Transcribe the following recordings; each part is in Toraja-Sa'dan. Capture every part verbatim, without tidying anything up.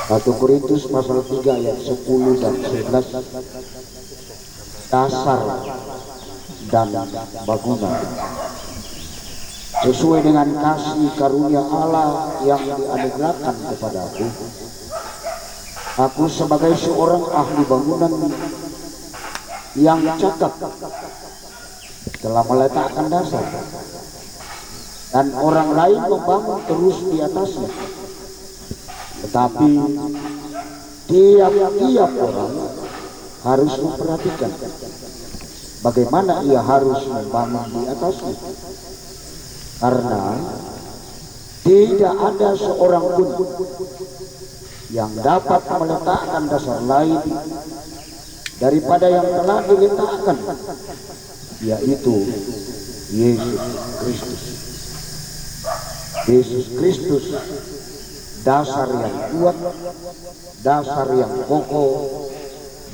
Satu Korintus pasal tiga ayat sepuluh dan sebelas, dasar dan bangunan. Sesuai dengan kasih karunia Allah yang dianugerahkan kepadaku, aku sebagai seorang ahli bangunan yang cakap telah meletakkan dasar, dan orang lain membangun terus di atasnya. Tetapi tiap-tiap orang harus memperhatikan bagaimana ia harus membangun di atasnya. Karena tidak ada seorang pun yang dapat meletakkan dasar lain daripada yang telah diletakkan, yaitu Yesus Kristus. Yesus Kristus, dasar yang kuat, dasar yang kokoh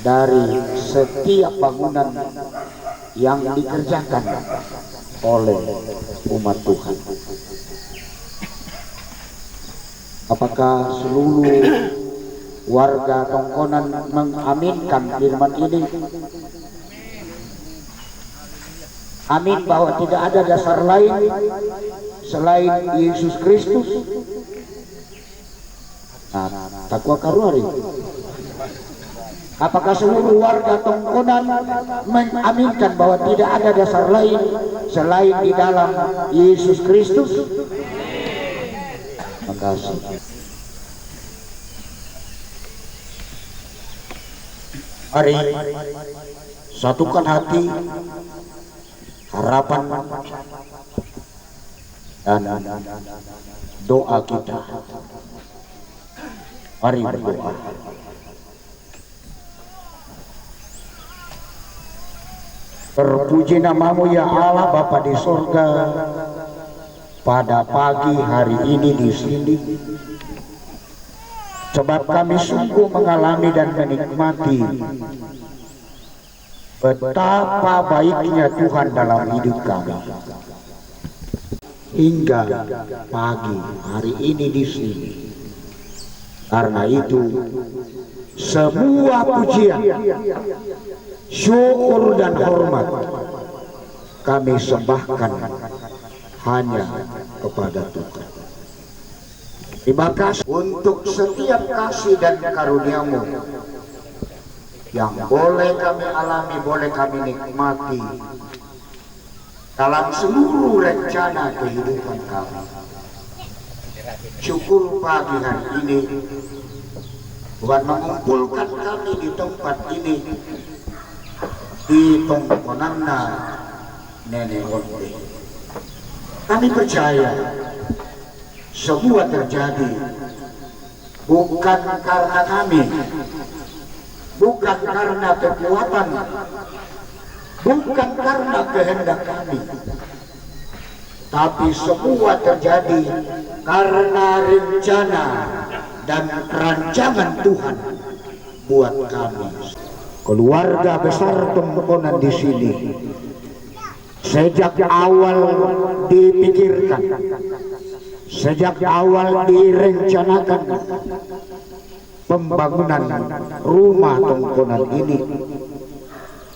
dari setiap bangunan yang dikerjakan oleh umat Tuhan. Apakah seluruh warga Tongkonan mengaminkan firman ini? Amin, bahwa tidak ada dasar lain selain Yesus Kristus. Nah, takwa karuari. Apakah seluruh warga Tongkonan mengaminkan bahwa tidak ada dasar lain selain di dalam Yesus Kristus? Makasih. Mari satukan hati, harapan, dan doa kita. Mari berdoa. Terpuji nama-Mu, ya Allah, Bapa di sorga, pada pagi hari ini di sini. Sebab kami sungguh mengalami dan menikmati betapa baiknya Tuhan dalam hidup kami. Hingga pagi hari ini di sini. Karena itu, semua pujian, syukur, dan hormat kami sembahkan hanya kepada Tuhan. Terima kasih untuk setiap kasih dan karunia-Mu yang boleh kami alami, boleh kami nikmati dalam seluruh rencana kehidupan kami. Syukur pagi hari ini Tuhan mengumpulkan kami di tempat ini, di Tongkonanna Nenek Onde. Kami percaya semua terjadi bukan karena kami, bukan karena kekuatan, bukan karena kehendak kami, tapi semua terjadi karena rencana dan rancangan Tuhan buat kami. Keluarga besar Tongkonan di sini sejak awal dipikirkan, sejak awal direncanakan pembangunan rumah Tongkonan ini.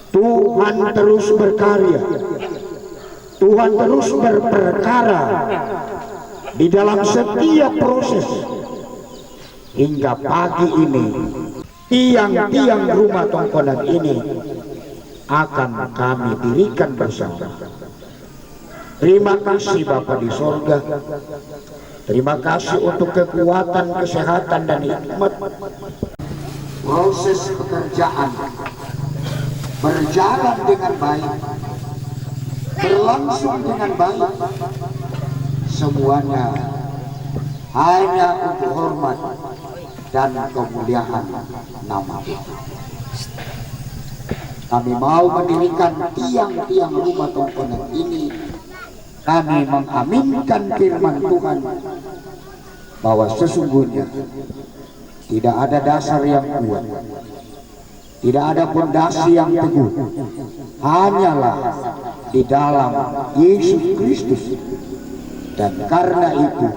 Tuhan terus berkarya, Tuhan terus berperkara di dalam setiap proses, hingga pagi ini tiang-tiang rumah Tongkonan ini akan kami dirikan bersama. Terima kasih, Bapa di sorga. Terima kasih untuk kekuatan, kesehatan, dan hikmat. Proses pekerjaan berjalan dengan baik, berlangsung dengan baik. Semuanya hanya untuk hormat dan kemuliaan nama Tuhan. Kami mau mendirikan tiang-tiang rumah Tongkonan ini. Kami mengaminkan firman Tuhan bahwa sesungguhnya tidak ada dasar yang kuat, tidak ada pondasi yang teguh, hanyalah di dalam Yesus Kristus. Dan karena itu,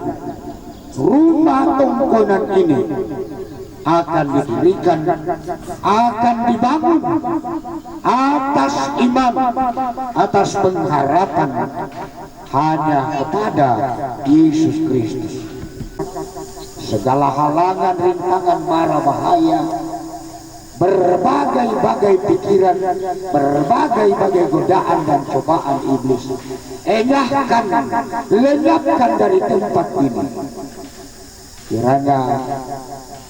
rumah Tongkonan ini akan didirikan, akan dibangun atas iman, atas pengharapan hanya kepada Yesus Kristus. Segala halangan, rintangan, mara bahaya, berbagai-bagai pikiran, berbagai-bagai godaan dan cobaan iblis, enyahkan, lenyapkan dari tempat ini. Kiranya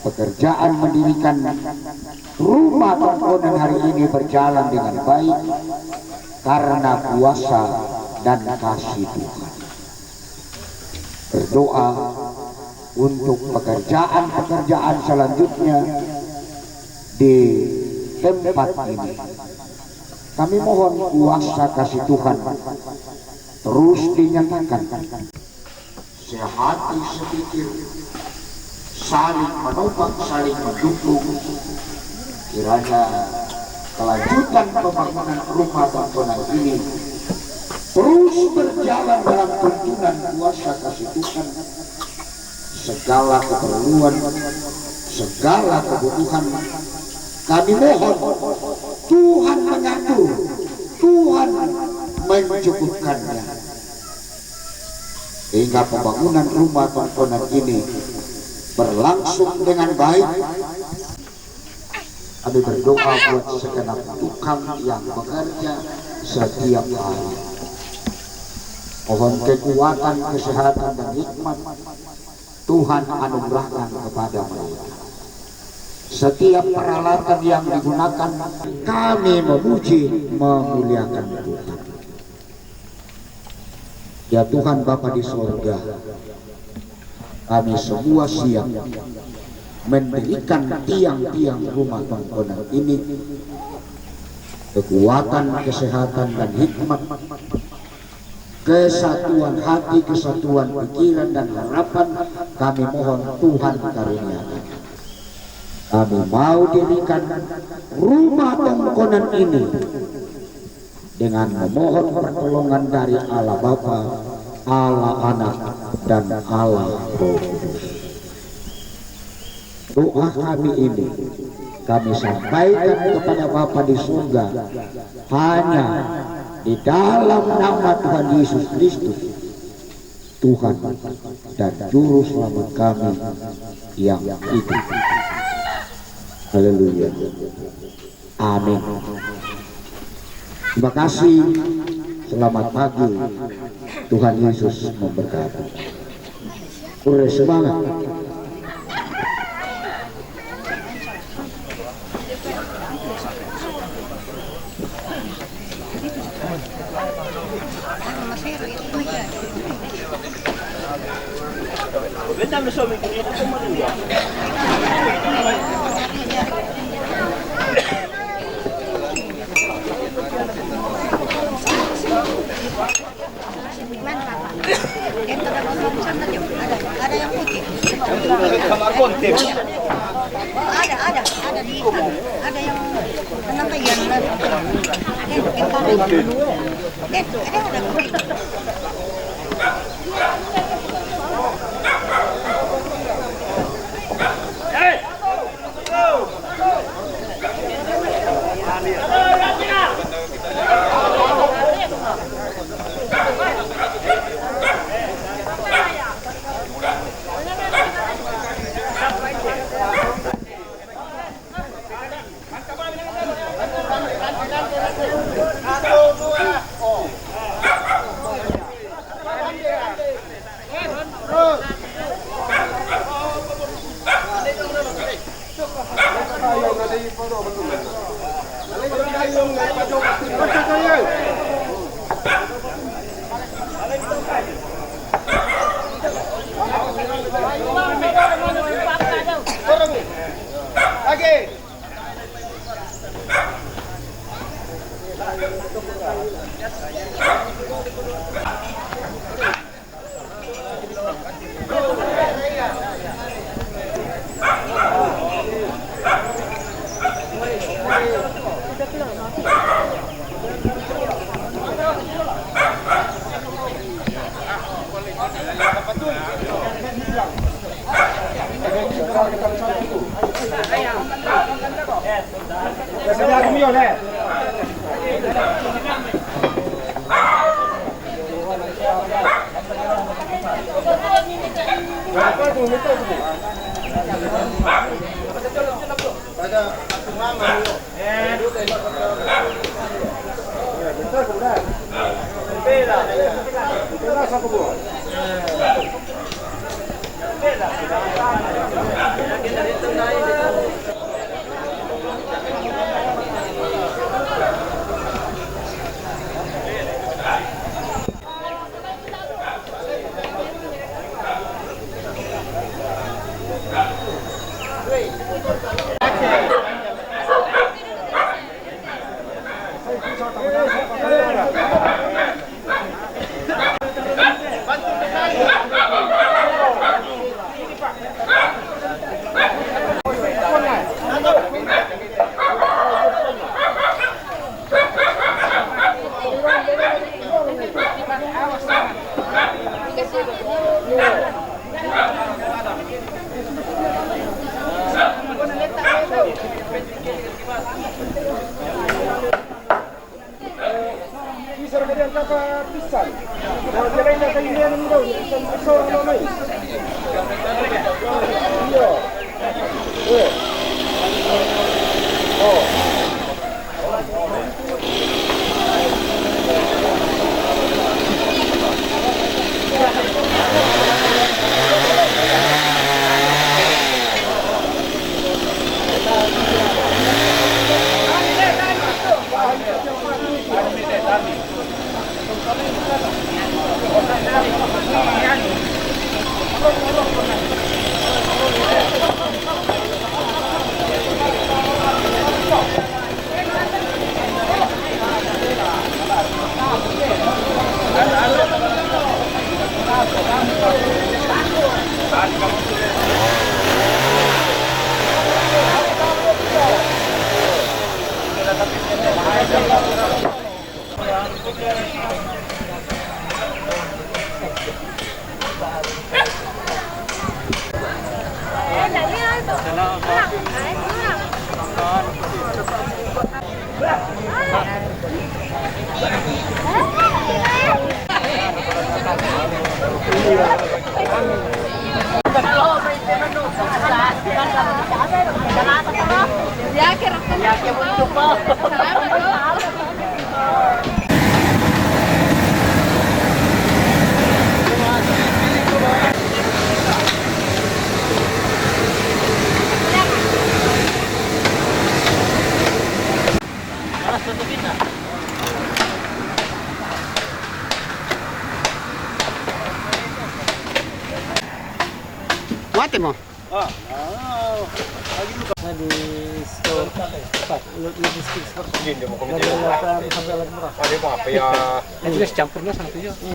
pekerjaan mendirikan rumah tongkonan hari ini berjalan dengan baik karena kuasa dan kasih Tuhan. Berdoa untuk pekerjaan-pekerjaan selanjutnya di tempat ini. Kami mohon kuasa kasih Tuhan terus dinyatakan. Sehati sepikir, saling menopang, saling mendukung. Kiranya kelanjutan pembangunan rumah tongkonan ini terus berjalan dalam tuntunan kuasa kasih Tuhan. Segala keperluan, segala kebutuhan, kami mohon Tuhan mengatur, Tuhan mencukupkannya, hingga pembangunan rumah tongkonan ini berlangsung dengan baik. Kami berdoa buat segenap tukang yang bekerja setiap hari. Mohon kekuatan, kesehatan, dan hikmat Tuhan anugerahkan kepada mereka. Setiap peralatan yang digunakan, kami memuji, memuliakan Tuhan. Ya Tuhan Bapa di sorga, kami semua siap mendirikan tiang-tiang rumah tongkonan ini. Kekuatan, kesehatan, dan hikmat, kesatuan hati, kesatuan pikiran, dan harapan, kami mohon Tuhan karuniakan. Kami mau dirikan rumah tongkonan ini dengan memohon pertolongan dari Allah Bapa, Allah Anak, dan Allah Roh Kudus. Doa kami ini kami sampaikan kepada Bapa di surga hanya di dalam nama Tuhan Yesus Kristus, Tuhan dan Juru Selamat kami yang hidup. Haleluya. Amin. Terima kasih. Selamat pagi. Tuhan Yesus memberkati. Ure semangat. Mana, Pak? Yang tengah kosong sana, Jok. Ada, ada yang putih. Oh, ada, ada, ada di sana. Ada yang, kenapa yang, yang, yang, eh, ada, ada. Mati mo? Ah, ah, lagi dulu, Pak. Habis. Tuh. Empat. Lu, lu di skip seperti. Iya, dia mau komentar. Dari delapan sampai alat murah. Ah, dia mau apa ya? Itu udah campurnya sama tujuh.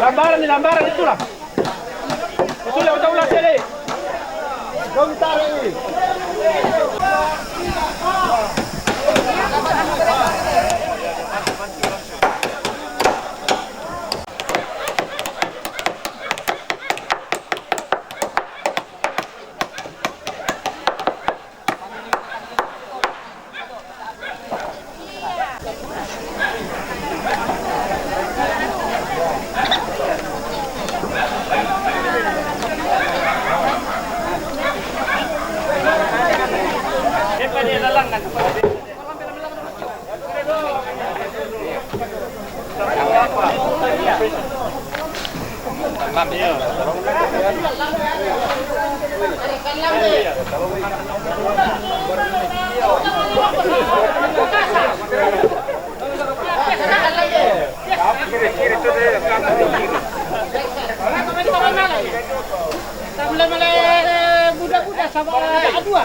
Lambaran ni, lambaran ni, tula. Tula, tula, tula, tula. Budak-budak sama dua.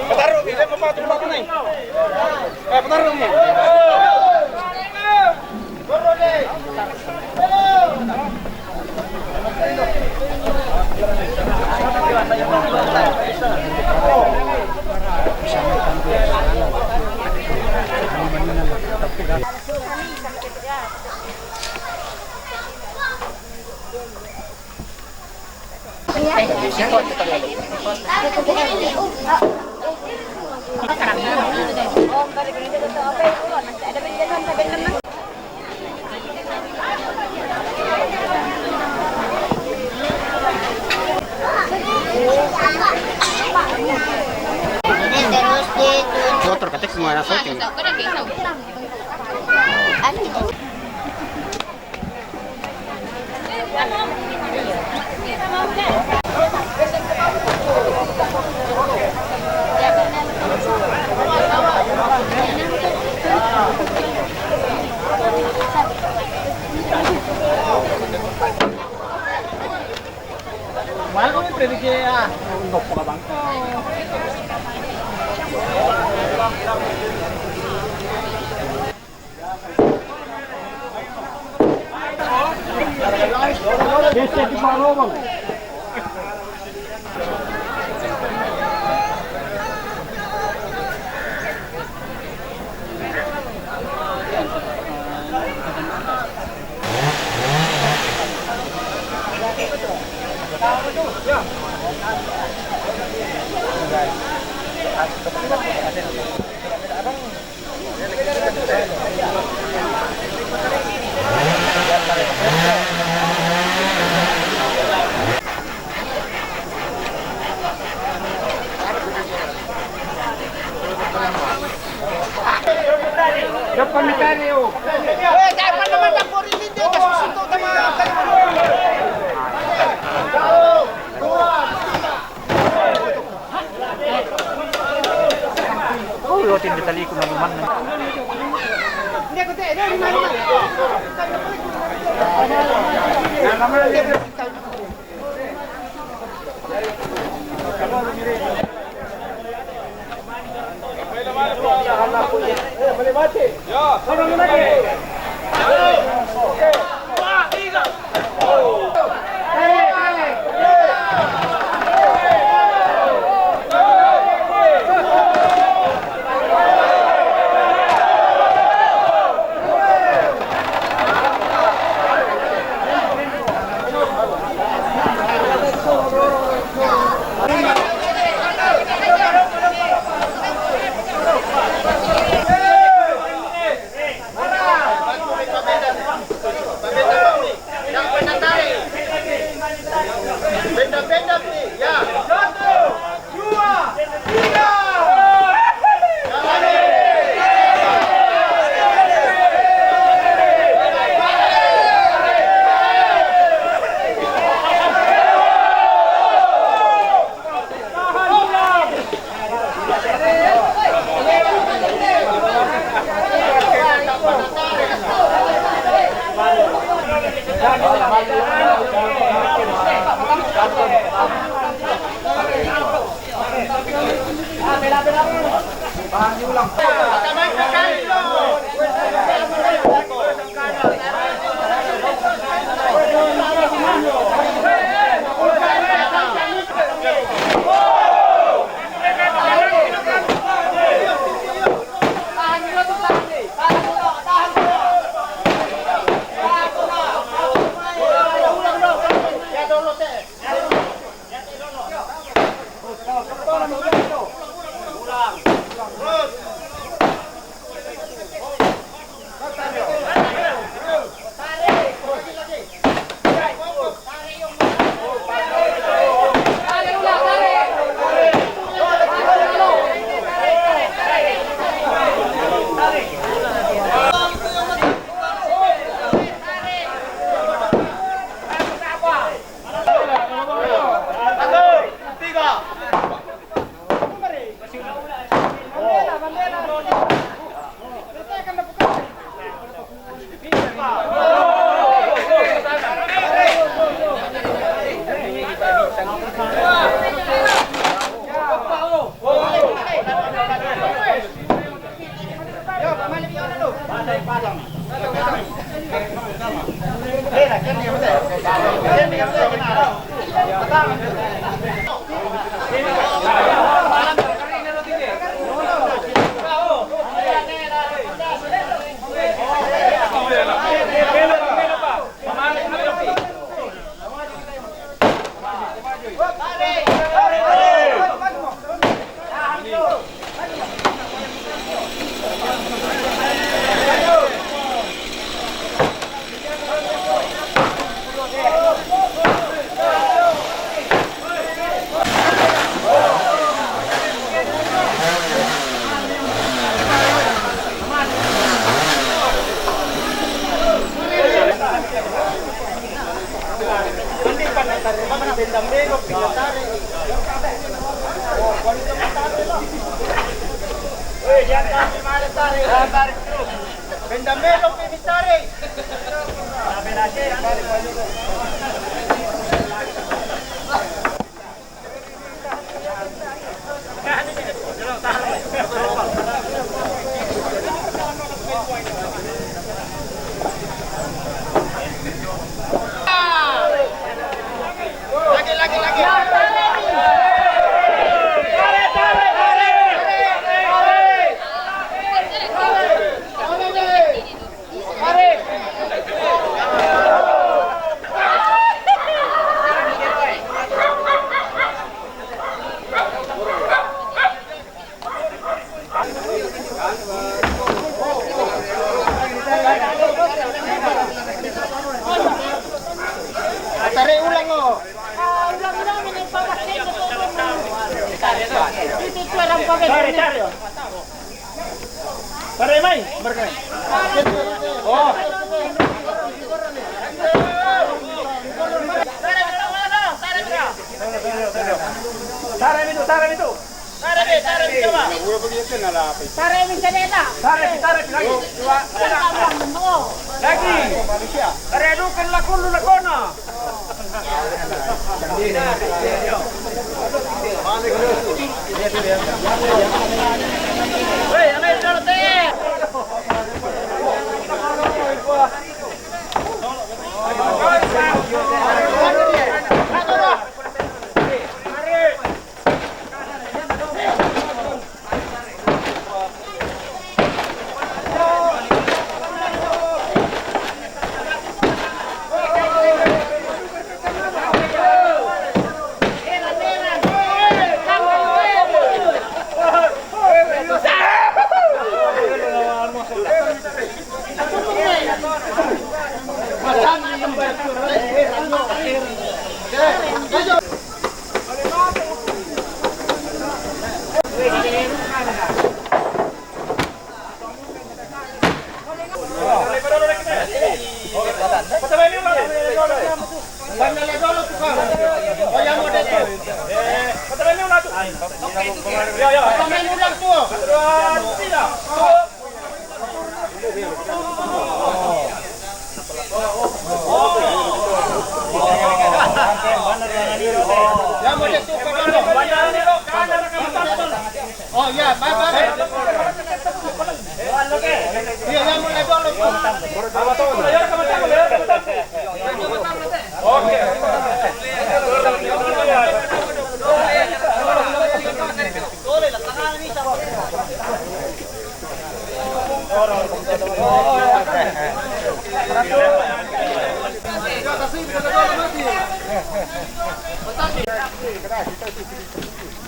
Petaruh ni, dia memang tu belakang ni. Eh, petaruh ni. Otro kata semua anak shooting. Malu ni prediknya, ah, noppo ka bang. Oh, lo tindi taliku manuman. Tare ulang, oh. Ah, ulang-ulang ini, Pak. Itu, itu orang Pak. Tare, tare. Tare mai, mereka. Oh. Tare itu, tare itu. Tare, tare, tare. Lagi. Tare dukan lakon, lakona. Hei, ambil dulu teh.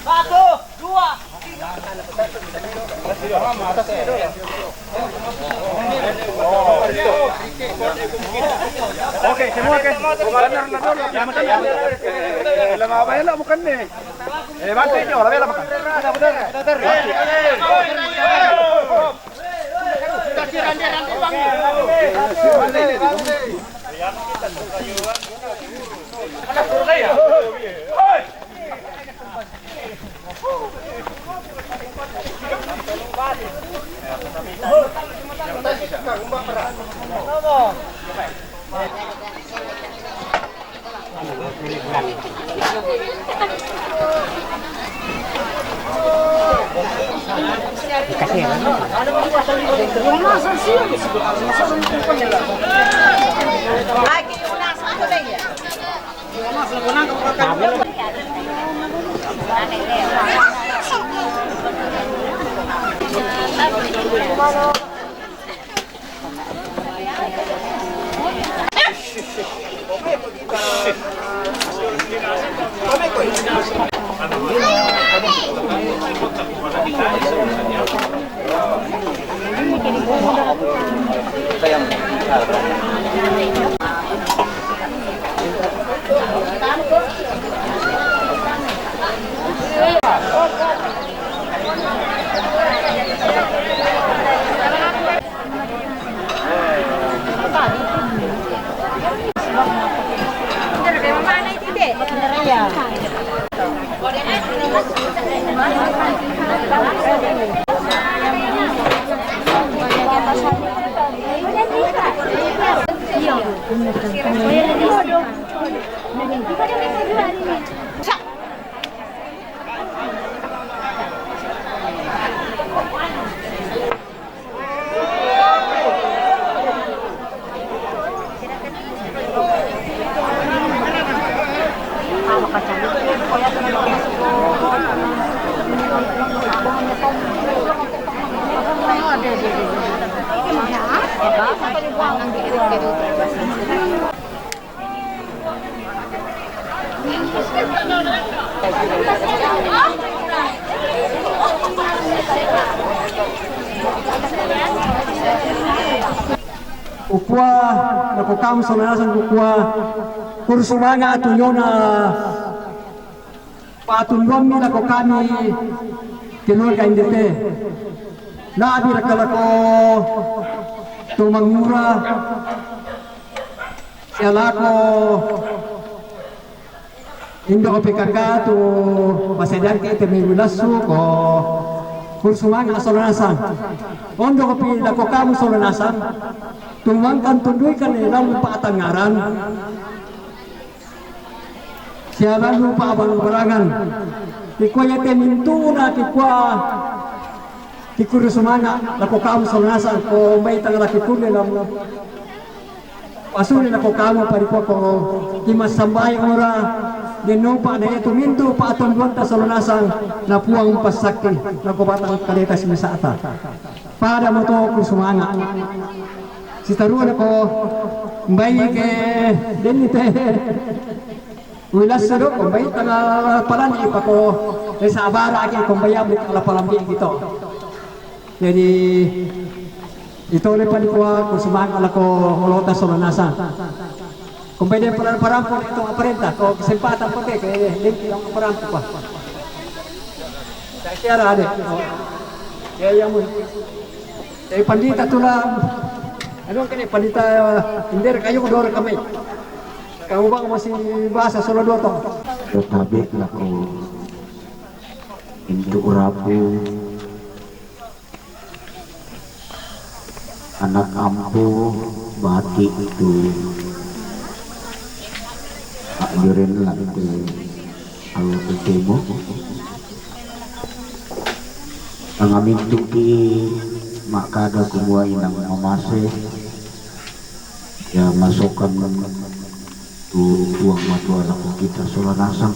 Satu, dua, tiga. Oke, semua ke. Benar, benar, benar. Lama apa ya, bukan nih? Eh, bantu itu, lebih lama. Ukua, lako kamu Solanasan ukua, kursu manga atu yona patun domi lako kami keluarga indete. Nabi raka lako tumangura, sia lako Indo ko P K K tu pasadiante ite minggu lasu ko kursu manga Solanasan. Ondo ko pi lako kamu Solanasan. Tumangkan tundui kan lalu pa atangaran. Sia lalu pa abang barangan. Kikua yate mintuna kikua. Kikuru sumanga lako kamu Solanasan ko mai tanga laki kune lam pasuni lako kamu parikua ko kima sambai ora de nopa na yetu mintu pa aton duanta Solanasan na puang pasakti lako batang kaletas misata. Pada moto ku sumanga. Sitarua lako mbai ke denite. Wilas sudu kombai tala palan ipako esa abara agi kombai amri tala palan di gitu. Jadi itu le panikua ku sumanga lako olota Solanasan. Kombai de palan parampo itu aparenta ko kesempatan pakai ke lingki yang parampo pa. Saya kira ada. Ya ya mun. Eh pandita tula. Anu kene pandita inder kayu dor kami. Kamu bang masih bahasa solo dua tong. Tetapi laku untuk rapu anak ampu bati itu. Pak Jurin lagi al ultimo. Tangamintu ki ma'kada kumua inang mamase, ya masokan tu Puang Matua lako kita sola nasang.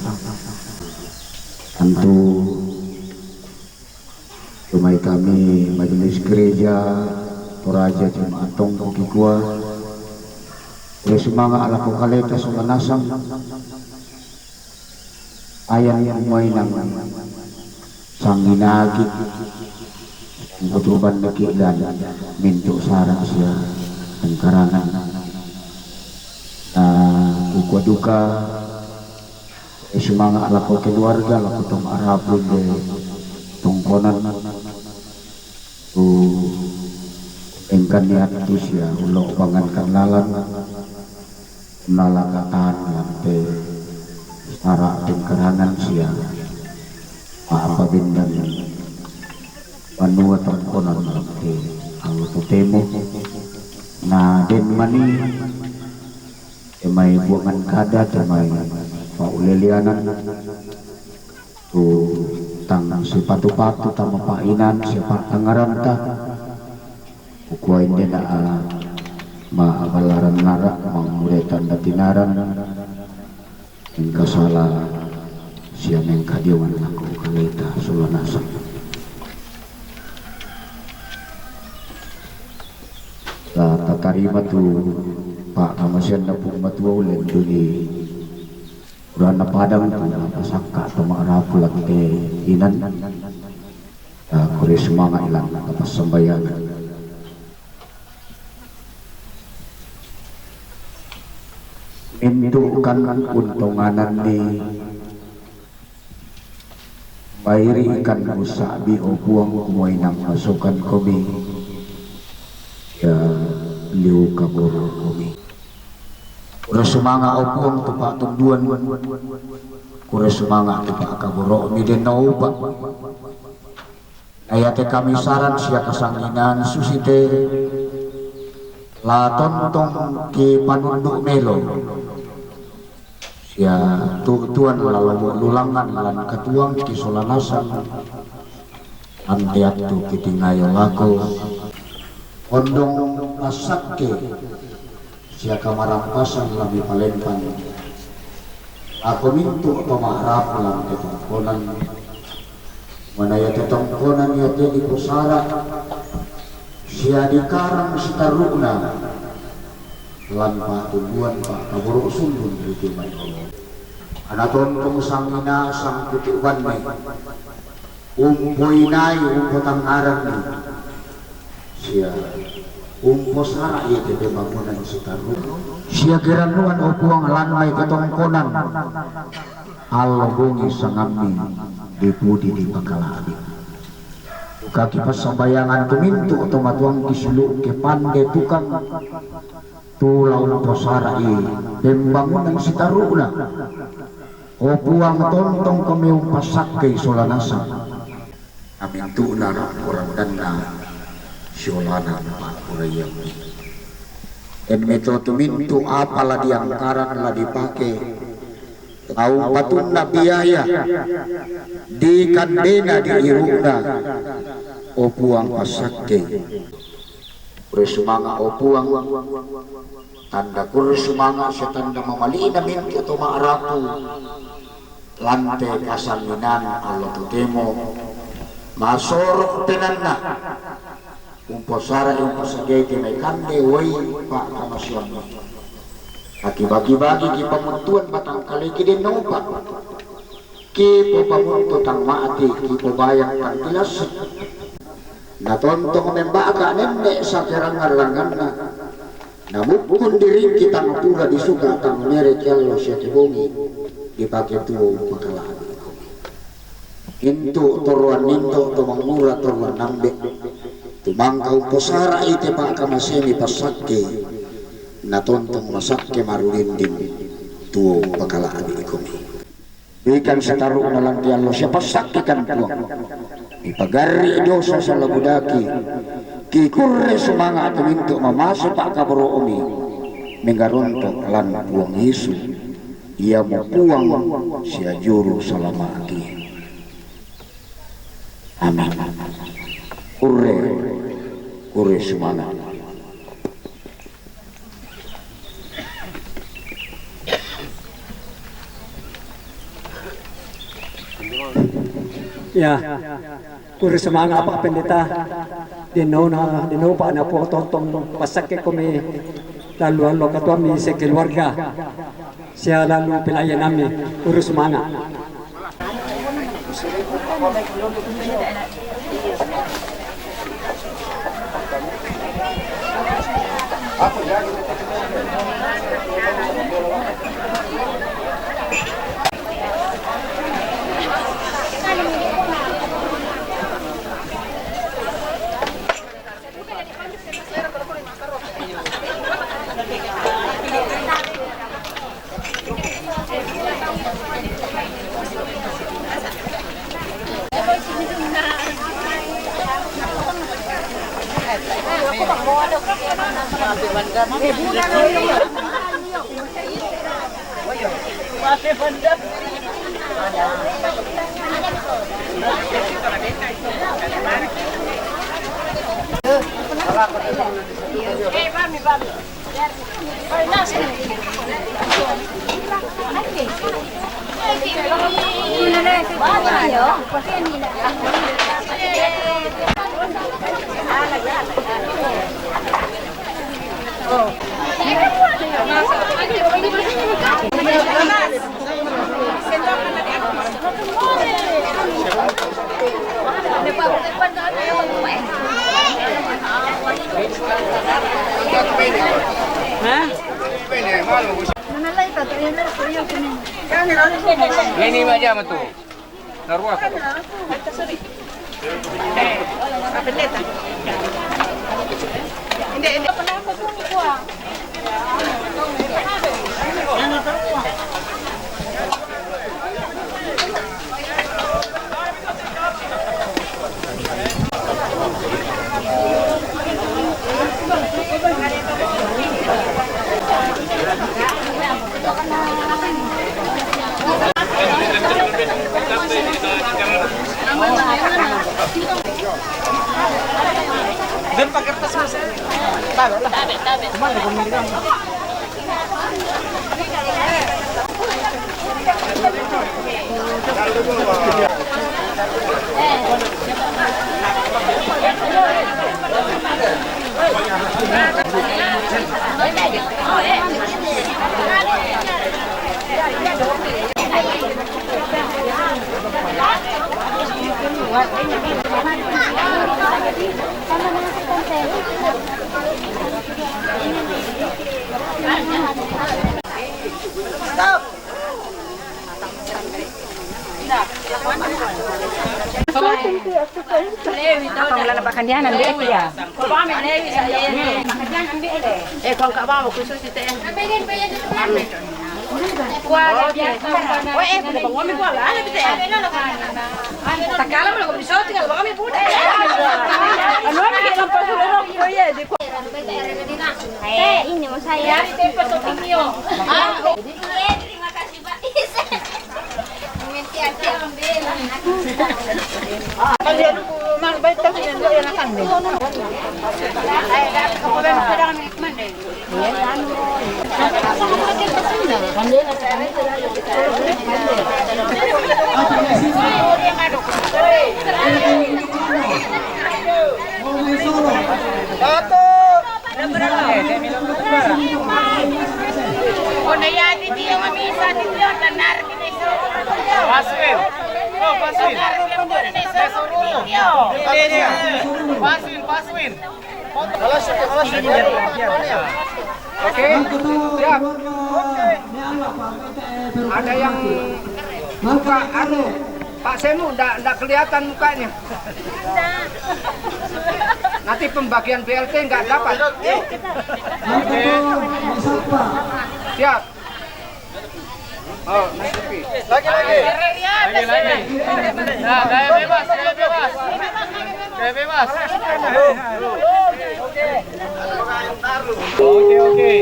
Tantu tumai kami Majelis Gereja Toraja Jemaat Tongko kikua, ya sumanga' lako kaleta sola nasang. Ayan kumua inang sanginaki, kutuban naki dan mintu' sara' sia tengkarangan. Na kukua duka, e, sumanga' lako keluarga, lako toma'rapu inde tongkonan. Tu engkan niatku sia ullo'bangankan lalan, nalakatan lan te sara' tengkarangan sia ma'pabendan banua tongkonan lan te allo totemo. Na den mani te mai buangan kada, te mai pa'uleleanan, tu tang sipatu-patu tama pa'inan sia pa'tangngaranta. Kukua inde na, a, ma'aballaran nara', mangure tanda tinaran, mengkasala sia mengkadiongan lako kaleta sola nasang. La tatarima tu pa'kamaseanna Puang Matua ullendu'i urana padang tu napasakka' toma'rapu lan te inan. Kure sumanga' ilan kapassambayangan. Mintu'kan untongananni, mairi'kan ussa'bi, o Puang, kumua inang masokan komi, ya liu kaboro' komi. Kure sumanga', o Puang, tu pa'tunduan, kure sumanga' tu pa'kaboro'mi den naupa'. Na iate kamisaran sia kasanginaan susite, la tontong kipanundu' melo, sia tu'tuan la lobo' lulangngan lan katuoangki sola nasang, lan te attu kitingayo lako, ondong passakke sia kamarampasan la mipalempang lako mintu' toma'rapu lan te tongkonan. Manaya te tongkonan iate diposara' sia dikarang sitarru'na lan pa'tunduan pa'kaboro' sundun ri tu mai olo. Ana tontong sanginaa sangkutu' banne, umpoinai, umpotangngaranni, sia umposara' iate pembangunan sitarru'. Sia kirannuan, o Puang, lan mai te tongkonan allo bongi sangammi dipudi dipakala'bi. Kaki passambayangan tu mintu' tomatuangki siulu' ke pande tukang tu la umposara'i pembangunan sitarru'na. O Puang, tontong komi umpassakkei sola nasang. Amintu'na rampo-randanna siolana pa'poraiammi. Enmi to tu mintu' apa la diangkaran la dipake, la umpatunna biaya, dikandena diiru'na, o Puang, passakkei. Kure sumanga', o Puang, tanda kure sumanga' sia tanda mamali'na mintu' toma'rapu lan te kasanginaan allo totemo, masoro' penanna, umposara'i, umposadiai te mai kande uai pa'kamaseammi. Aki bagi-bagi kipamuttuan batangkaleki den naupa'. Kipopamuttu tang ma'ti, kipobayang tang kilassi. Na tontong memba'ka nenne' sakerangngan-rangnganna. Namukkun diringki tang pura disuka tang mereki allo sia ke bongi, dipake tuo umpakala'bi. Intu' toroan intu' to mangura toroan ambe', tumangka umposara'i te pa'kamasemi passakke, na tontong masakke marudinding tuo umpakala'bi komi. Berikan sitaru'na lan te allo sia passakkekan Puang. Mipagarri' dosa sala budaki. Kikurre sumanga' tu mintu' mamase pa'kaboro'mi. Mengaronto' lan Puang Yesu. Iamo Puang sia Juru Salama'ki. Amin. Kurre, kurre sumanga'. Ya, kurre sumanga' Pak Pendeta. Dinno'na, dinno'pa na potontong passakke komi lalu allo katuammi sekeluarga. Sia lalu pelayanammi, kurre sumanga'. Ini macam tu. Narua ka. Apa wala na pakandianan be ya? Eh, kau ka ba mo kuso si te. Wala biasa. Oh, eh, kuda bang wami kuala, ala bite. Takala mo ko biso tinggal wami buda. Anu wami ke lampas dulu, oh, iya, di. Eh, ini mau saya. Ya, itu foto video. Ah, oh. Iya, terima kasih, Pak. Iya. Satu. Paswin. Oh, Paswin. Paswin, Paswin. Oke, siap. Ada yang buka anu, Pak Semu, ndak, ndak kelihatan mukanya. Nanti pembagian B L T nggak dapat. Oke. Siap. Oh, lagi, lagi. Lagi, lagi. Nah, gaya bebas, gaya bebas. Gaya bebas. Oke, oke.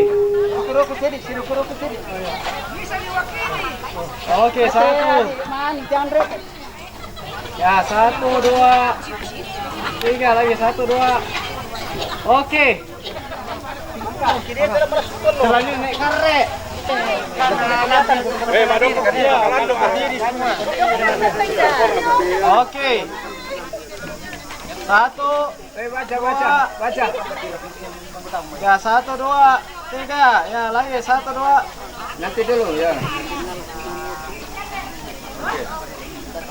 Oke, satu. Ya, satu, dua, tiga, lagi satu, dua. Oke. Selanjutnya naik karek. Eh, Madoko, iya, Kalando, berdiri semua. Oke. Satu. Eh, baca, baca, baca. Ya, satu, dua, tiga. Ya, lagi satu, dua. Nanti dulu, ya. Oke.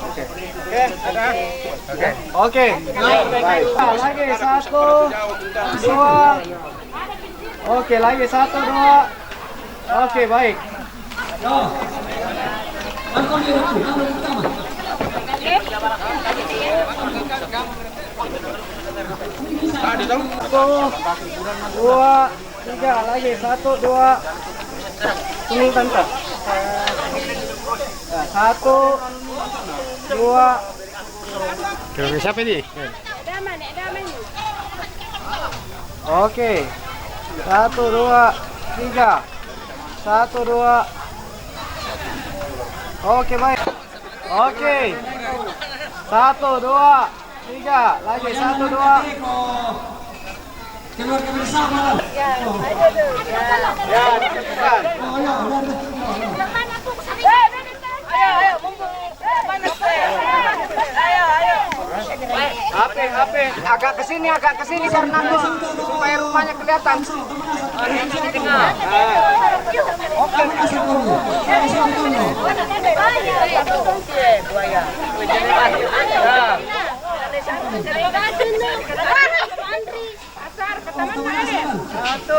Oke. Oke, ada. Oke. Oke. Baik. Lagi satu, dua. Oke, lagi satu, dua. Oke, baik. Satu, dua, tiga, lagi. Satu, dua. Tunggu, tante. Ya, satu, dua. Kira-kira siapa ini? Oke. Satu, dua, tiga. Satu, dua. Oke, baik. Oke. Satu, dua, tiga. Lagi. Satu, dua. Keluarga besar, Bang. Ya, ayo, ayo. Ya, cepetan. Oh, ya, udah, udah. Ayo, ayo, mumpung panas, ayo, ayo. Apa, apa? Agak ke sini, agak ke sini, Fernando, supaya rumahnya kelihatan. Buaya. Ya. Satu.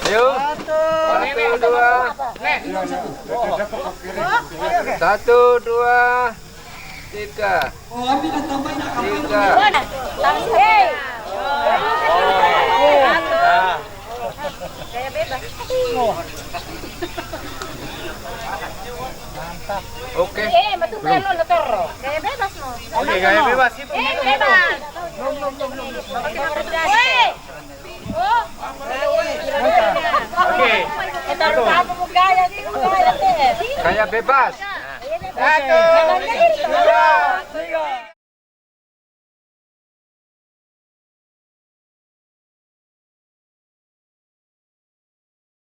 Ayo. Satu, dua. Satu, dua, tiga. Tiga. Oke. Eh, matu belum. Gaya bebas, no. Oke, gaya bebas itu. Eh, bebas. Belum, belum, belum, belum. Oke, oke. Gaya bebas. Satu, dua, tiga.